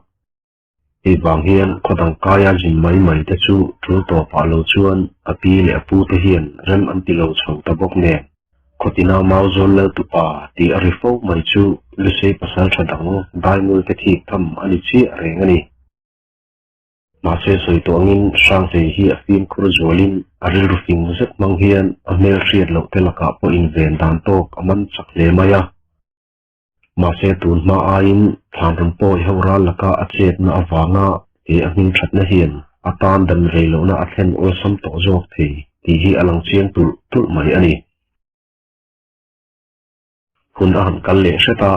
Hei vang hian khaw dang kaia zin mai mai te chu tul tawpah lo chuan a pi leh a pu te hian rem an ti lo chho ta bawk nen. Khawtina Mauzawl Laltupa tih a ri fo mai chu Lusei pasaltha dang daingul te thik tham a ni chiah reng a ni. Mahse sawi tawh angin Hranghlei hi a fimkhur zualin a rilru fing zet hmang hian a hmel hriat loh te lakah pawh inven dan tawk a man chak hle mai a. Mahse tun hma aiin Thlanrawn pawi ho ral laka a chetna avanga he a hming thatna hian a tan dam rei lohna a thlen awlsam tawh zawk thei tih hi a lang chiang tulh tulh mai a ni. Hun a han kal leh hret a,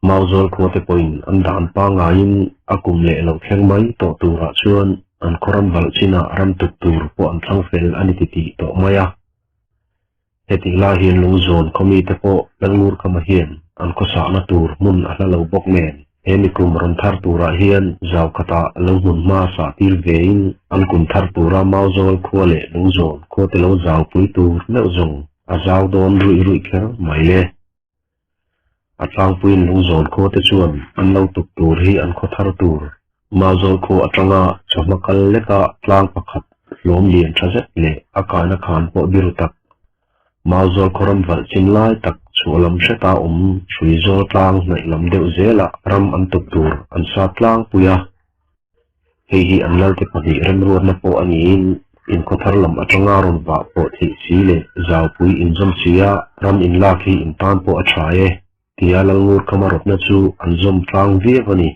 Mauzawl khuate pawhin an dan pangaiin a kum leh lo thleng mai tawh turah chuan an khaw ram valh chinah ram tuk tur pawh an thlang fel a ni titih tawh mai a. Hetih lai hian Lungzawn khaw mite pawh Lalngurkhama hian an khawsahna tur hmun a hla lo bawk nen he mikum rawn thar turah hian zau khatah lo hmun hma sah tir vein an kum thar tura Mauzawl khua leh Lungzawn khuate lo zaupui tur meuh zawng A zau dawn ruih ruih kher mai le. A tlangpuiin lungzawn khaw te chuan an lo tuk tur hi an khaw thar tur. Mauzawl khaw atanga chawhma kal leka tlang pakhat hlawm lian tha zet leh a kaina khan pawh biru tak. Mauzawl khaw ram valh chin lai tak chhuah lam hreta awm Hruizawl tlang hnaih lam deuh zelah ram an tuk tur an sat tlangpui a. Hei hi an lalte pahnih remruatna pawh a niin inkhaw thar lam atanga rawn vah pawh theih si leh zaupui inzawm si a, ram inlak hi intan pawh a tha e, tia Lalngurkhama rawtna chu an zawm tlang viau a ni.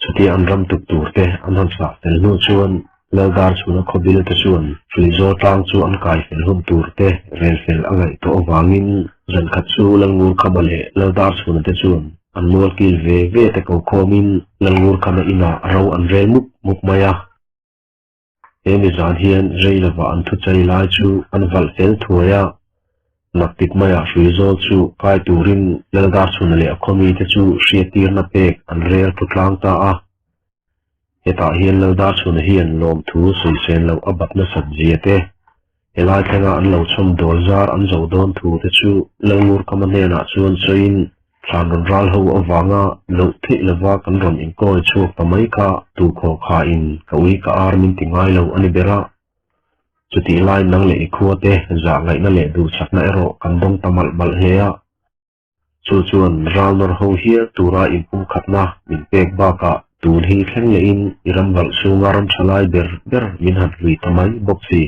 Chutia an ram tuk tur te an han sah fel hnu chuan Laldar chhuna khawbil te chuan Hruizawl tlang chu an kai fel hun tur te rel fel a ngaih tawh avangin zankhat chu Lalngurkhama leh Laldar chhuna te chuan An mual kil ve ve te ko khawmin Lalngurkhama inah ro an rel mup mup mai a. He mi zan hian rei lovah an thuchai lai chu an valh fel thuai a, naktik maiah hrui zawl chu kai turin Laldarchhuna leh a khawmi te chu hriattirna pek an rel thu tlang ta a. Hetah hian Laldarchhuna hian lawmthu sawisel loh a bat nasat zia te, helai thlenga an lo chhawm dawl zar an zo dawn thu te chu Lalngurkhama hnenah chuan sawiin thlan rawn ral ho avanga loh theih lova kan rawn inkawi chhuak ta mai kha tu khaw khain ka ui ka ar min ti ngai lo a ni ber a. Chutih lai nang leh i khua te zah ngaihna leh duhsakna erawh kan dawng ta malh malh hle a. Chu chuan ral nawr ho hial tura inpumkhatna min pek bakah tun hi thleng lehin i ram valh chhunga ram tha lai ber ber min han hlui ta mai bawk si.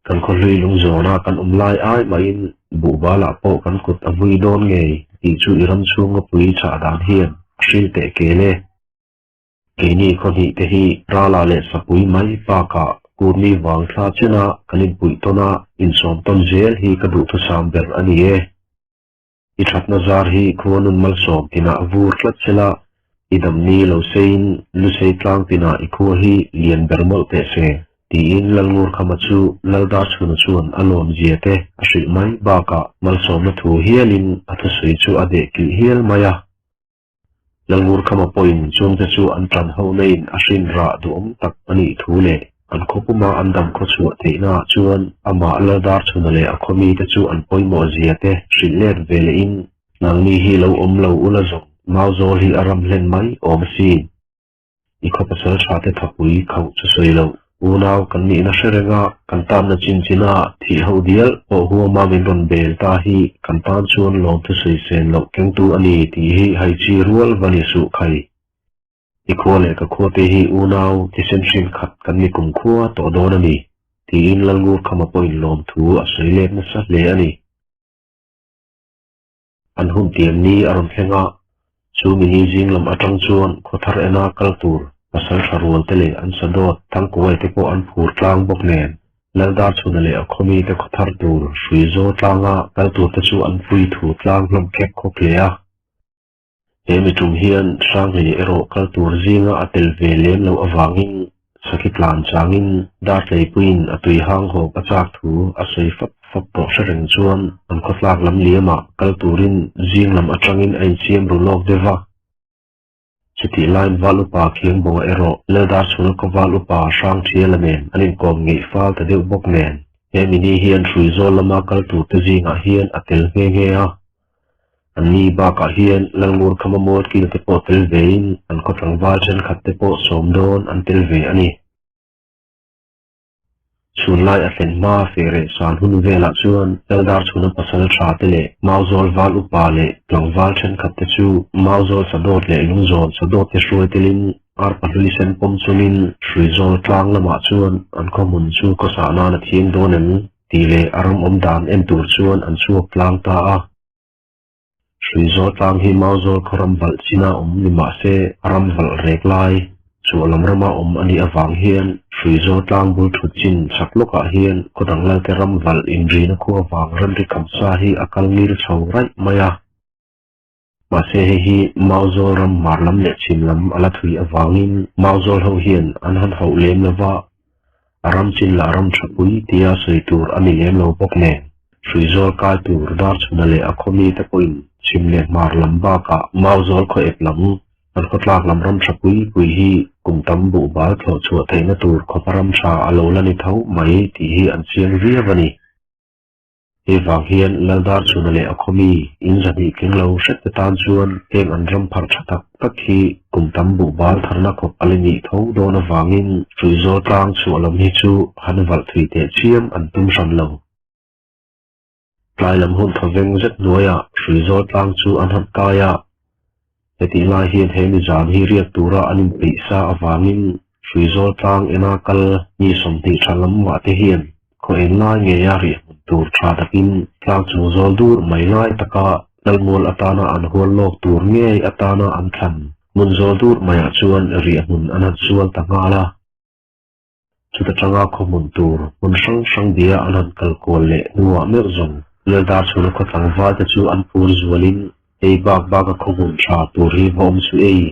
Kan khawhlui lungzawna kan awm lai ai mahin buhbalah pawh kan kut a vui dawn ngei tih chu i ram chhunga pui chah dan hian a hrilh teh kel e. Keini khawhnih te hi Rala leh Sapui mai bakah Kurni vang thla chena kan inpuih tawn a, insawm tawn zel hi ka duhthusam ber a ni e. I thatna zar hi khuanun malsawm tinah vur tlat sela, i damni lo seiin lusei tlang tinah i khua hi lian ber mawlh teh se, tiin Lalngurkhama chu Laldarchhuna chuan a lawmzia te a hrilh mai bakah malsawmna thu hialin a thusawi chu a deh kilh hial mai a. Lalngurkhama pawhin chungte chu an tan ho naiin a hrin rah duhawm tak a nih thu leh an khaw puma an dam khaw chhuah theihnaah chuan amah Laldarchhuna leh a khaw mite chu an pawimawh zia te hrilh let ve lehin nangni hi lo awm lo ula zawng Mauzawl hi a ram hlen mai awm asin. I khaw pasal tha te thapui khauh chu sawi loh. Unau kan nihna hre reng a, kan tanna chin china thih ho dial pawh huama min rawn bel ta hi kan tan chuan lawmthu sawi sen loh kengtu a ni tih hi hai chi rual va ni suh khai. I khua leh ka khua te hi unau thisen hrin khat kan ni kum khua tawh dawn a ni, tiin Lalngurkhama pawhin lawmthu a sawi let nasa hle a ni. An hun tiam ni a rawn thleng a, chu mini zing lam atang chuan khawthar ena kal tur pasal tha rual te leh an sadawt Thangkuai te pawh an phur tlang bawk nen Laldarchhuna leh a khawmi te khawthar tur hrui zaw tlanga kal tur te chu an pui thu tlang hlawm khek khawk hle a. He mi tum hian Hranghleia erawh kal tur zinga a tel ve lem loh avangin Sakhi tlan changin Dartleipuiin a tui hang hawp a chak thu a sawi fap fap tawh hre reng chuan an khawtlak lam liamah kal turin zing lam atangin a insiam ru lawk deuh a. Chutih laiin Val Upa Khiangbawnga erawh Laldarchhuna khaw Val Upa Hrangthiala nen an inkawm ngeih fal ta deuh bawk nen he mini hian Hruizawl lama kal turte zingah hian a tel nghe nghe a. Anni bakah hian Lalngurkhama Mualkil te pawh tel vein an khaw tlangval thenkhat te pawh sawm dawn an tel ve a ni. Chhun lai a thlen hma feh reh san hun velah chuan Laldarchhuna pasal tha te leh Mauzawl val upa leh tlangval thenkhat te chu Mauzawl sadawt leh Lungzawl sadawt te hruai telin arpa hlui sen pawm chungin Hruizawl tlang lamah chuan an khaw hmun chu khawsah nan a thiang dawn em? Tih leh a ram awm dan en tur chuan an chhuak tlang ta a. Hruizawl tlang hi Mauzawl khaw ram valh china awm ni mah se a ram valh rek lai chu lam rama awm a nih avang hian Hruizawl tlang bul thut chin chak lawkah hian khaw danglalte ram valh inrina khua vang ramri khamsa hi a kal ngil chho raih mai a. Mahse hei hi Mauzawl ram hmar lam leh chhim lam a la thui avangin Mauzawl ho hian an han hauh lem lo va, a ram chin lah ram tha pui tia sawi tur a ni lem lo bawk nen. Hruizawl kai tur Darchhuna leh a khaw mite pawhin chhim leh hmar lam bakah Mauzawl khaw ep lam, an khawtlak lam ram tha pui pui hi kum tam buhbal thlawh chhuah theihna tur khawpa ram tha a lo la ni tho mai tih hi an chiang viau a ni. Hei vang hian Laldarchhuna leh a khawmi in zahnih tling lo hret te tan chuan heng an ram pharh tha tak tak hi kum tam buhbal tharna khawp a la nih tho dawn avangin Hruizawl tlang chhuah lam hi chu han valh thui teh chiam an tum hran lo. Tlai lam hun thawveng zet hnuaiah Hruizawl tlang chu an han kai a, hetih lai hian he mizan hi riak tura an inpeih sa avangin Hruizawl tlang ena kal mi 20 tha lam mah te hian khaw eng lai ngeia riahhmun tur tha takin tlang chung zawl dur mai lai taka lalmual atana an hual lawk tur ngei atana an thlan hmun zawl dur maiah chuan riahhmun an han sual ta nghal a. Chuta tanga khaw hmun tur hmun hrang hrang bia an han kal kual leh hnuah meuh zawng Laldarchhuna khaw tlangval te chu an phur zualin hei bak baka khaw hmun tha tur hi va awm suh ei.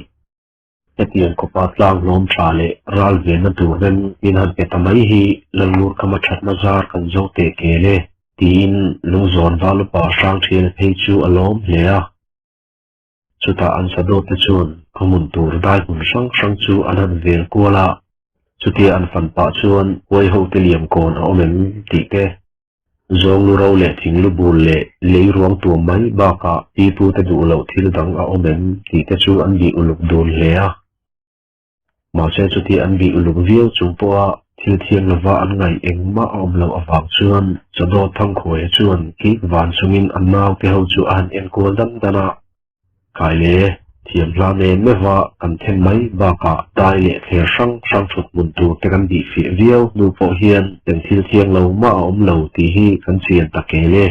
Hetiang khawpa tlang hlawm tha leh ral venna tur rem min han pe ta mai hi Lalngurkhama thatna zar kan zo teh kel e, tiin Lungzawn val upa Hrangthial phei chu a lawm hle a. Chutah an sadawt te chuan khaw hmun tur dai hmun hrang hrang chu an han vel kual a, chutia an fan pah chuan huai ho te liam kawn a awm em tih te, Zawng lu ro leh thing lu bul leh lei ruang tuam mai bakah pipu te duh loh thil dang a awm em tih te chu an bih uluk dun hle a. Mahse chuti an bih uluk viau chung pawha. Thil thiang lova an ngaih engmah a awm loh avang chuan Chawdawt Thangkhuaia chuan kik van chungin a naute ho chu a han enkual dan dan a. Kai le, thiam hla nen meuha kan then mai bakah dai leh thler hrang hrang thut hmun tur te kan bih fiah viau hnu pawh hian eng thil thiang lo mah a awm lo tih hi kan chian ta kel e.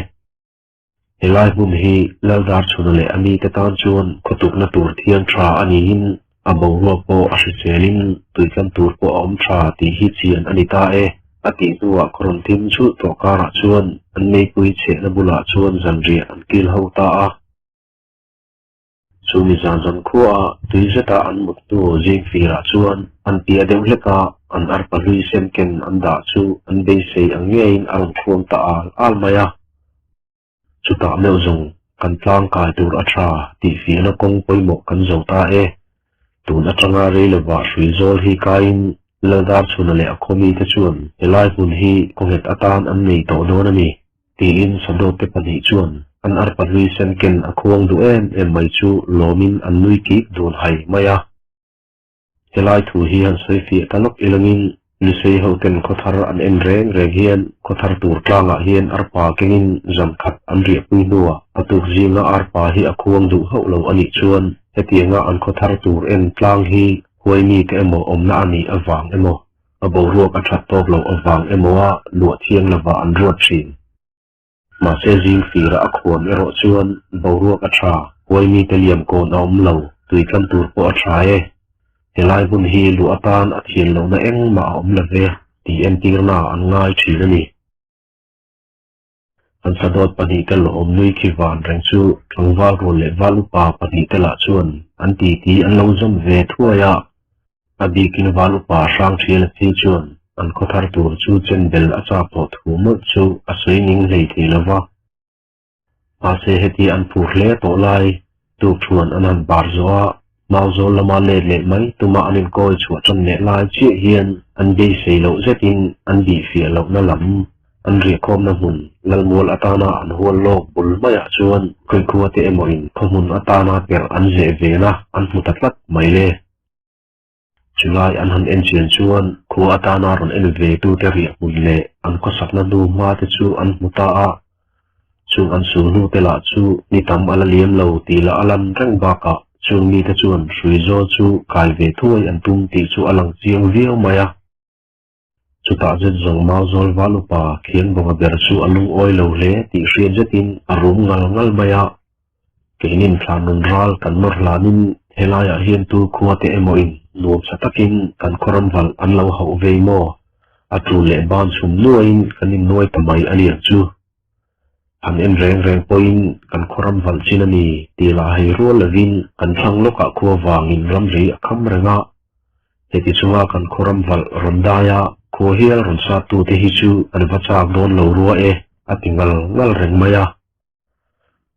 Helai hmun hi Laldarchhuna leh a mite tan chuan khawtukna tur thiang tha a niin a boruak pawh a hriselin tuitlam tur pawh a awm tha tih hi chian a ni ta e. A tih hnuah khaw rawn thim chulh tawh karah chuan an meipui chhehna bulah chuan zanriah an kil ho ta a. Chu mi zan zan khuaah tui zeta an mut hnu zingfirah chuan an piah deuh hlek a, an arpa hlui sem ken an dah chu an beisei ang ngeiin a rawn khuang ta al al mai a. Chutah meuh zawng kan tlangkai tur a tha tih fiahna kawng pawimawh kan zo ta e. Tun atanga rei lovah hrui zawl hi kaiin Laldarchhuna leh a khawmite chuan helai hmun hi kawnghet atan an nei tawh dawn a ni. Tiin Sadawte pahnih chuan an arpa hlui sen ken a khuang duh em em mai chu lawmin an nui kik dun hai mai a. Helai thu hi han sawi fiah ta lawk ilangin Lusei hoten khawthar an en reng reng hian khawthar tur tlangah hian arpa kengin zan khat an riahpui hnuah a tuk zinga arpa hi a khuang duh hauh lo a nih chuan hetianga an khawthar tur en tlang hi huai mite emaw awmna a nih avang emaw A boruak a that tawk loh avang emaw a luah thiang lovah an ruat thin. Mahse zing fira a khuan erawh chuan boruak a tha, huai mite liam kawn a awm lo, tui tlam tur pawh a tha e. Helai hmun hi luah atan a thian lohna engmah a awm lo ve tih entirna an ngai thin a ni. An sadawt pahnihte lawm nui khi van reng chu tlangval rual leh val upa pahnihte lah chuan an titi an lo zawm ve thuai a. A bikin val upa hrang thial phei chuan an khawthar tur chu chen bel a chak tawh thu mawlh chu a sawi ning hlei thei lo va. Mahse heti an phur hle tawh lai tuk thuan an han bar zawh a, Mauzawl lama let leh mai tuma an inkawi chhuah tan leh lai chiah hian an beisei loh zetin an bihfiah lohna lam an riahkhawmna hmun Lalmual atana an hual lawk bul maiah chuan Khawikhua te emawin khawhmun atana perh an zeh vena an hmu ta tlat mai le. Chulai an han en chian chuan khua atana rawn en ve tute riah hmun leh an khawsakna hnu hma te chu an hmu ta a, chung an sul hnu te lah chu ni tam a la liam lo tih lah a lan reng bakah chung mite chuan hrui zawl chu kai ve thuai an tum tih chu a lang chiang viau mai a. Chutah zet zawng Mauzawl val upa Khiangbawnga ber chu a lungawi lo hle tih hriat zetin a rum ngal ngal mai a. Keinin thlanun ral kan nawr hlanin helaiah hian tu khua te emaw in nuam sa takin kan khawram valh an lo hauh vei maw? A tul leh ban chhum nuaiin kan innuai ta mai a lian chu. Han en reng reng pawhin kan khawram valh chin a ni tih lah hei rual lovin kan thlang lawkah khua vangin ramri a kham reng a. Heti chunga kan khawram valh rawn daia khua hial rawn sattute hi chu an va chak dawn lo rua e a ti ngal ngal reng mai a.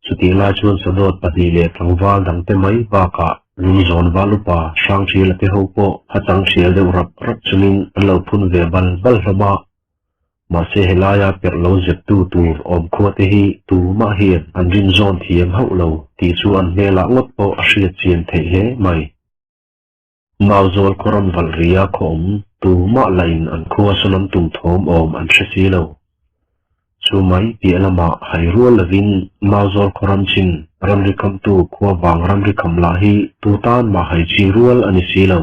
Chutih lai chuan Sadawt pahnih leh tlangval dangte mai bakah Lungzawn val upa Hrangṭhiala te ho pawh a chang ṭhial deuh rap rap chungin an lo phun ve bal bal hlawm a. Mahse helaia perh lo zeptu tur awm khua te hi tumah hian an rinzawn thiam hauh lo tih chu an hmelah ngawt pawh a hriat chian theih hle mai. Mauzawl khawram valh ria khaw awm tumah lahin an khua sawn an tum thawm awm an hre si lo. Chu mai piah lamah hai rual lovin Mauzawl khawram chin ramri khamtu khua vang ramri kham lah hi tu tan mah hai chi rual a ni si lo.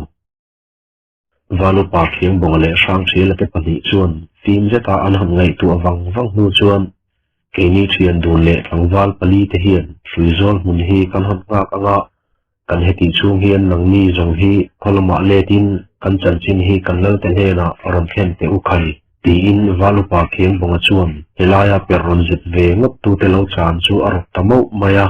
Valupa Khiangbawnga leh Hrangṭhiala te pahnih chuan fim zeta an han ngaihtuah vang vang hnu chuan keini ṭhian dun leh tlangval pali te hian Hruizawl hmun hi kan han nghak ang a, kan hetih chhung hian nangni zawng hi khaw lamah letin kan chanchin hi kan lalte hnenah rawn thlen teh u khai tiin Valupa Khiangbawnga chuan helaia per rawn zet ve ngawt tute lo chan chu a rawt ta mauh mai a.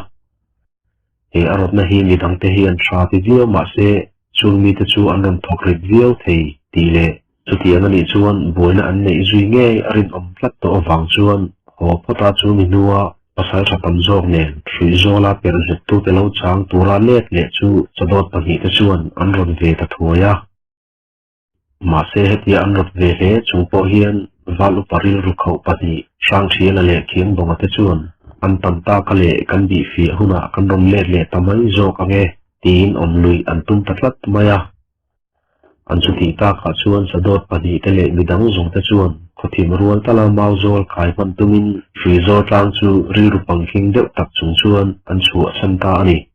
He a rawtna hi midangte hian tha ti viau mah se chung mite chu an rawn thawk rit viau thei tih leh chutiang a nih chuan buaina an neih zui ngei a rinawm tlat tawh avang chuan haw phawta chu mi hnua pasal tha tam zawk nen hruihzawla perh zettute lo chang tura let leh chu chawdawt pahnihte chuan an rawn ve ta thuai a. Mahse hetia an rawt ve hle chung pawh hian val upa rilru khauh pahnih Hrangṭhiala leh Khiangbawnga te chuan an tam taka leh kan bih fiah hunah kan rawn let leh ta mai zawk ang e tiin awm luih an tum ta tlat mai a. An chutih takah chuan Sadawt pahnihte leh midang zawngte chuan khawthim rual tala Mauzawl kai hman tumin Hruizawl tlang chu rilru pangkhing deuh tak chung chuan an chhuahsan ta a ni.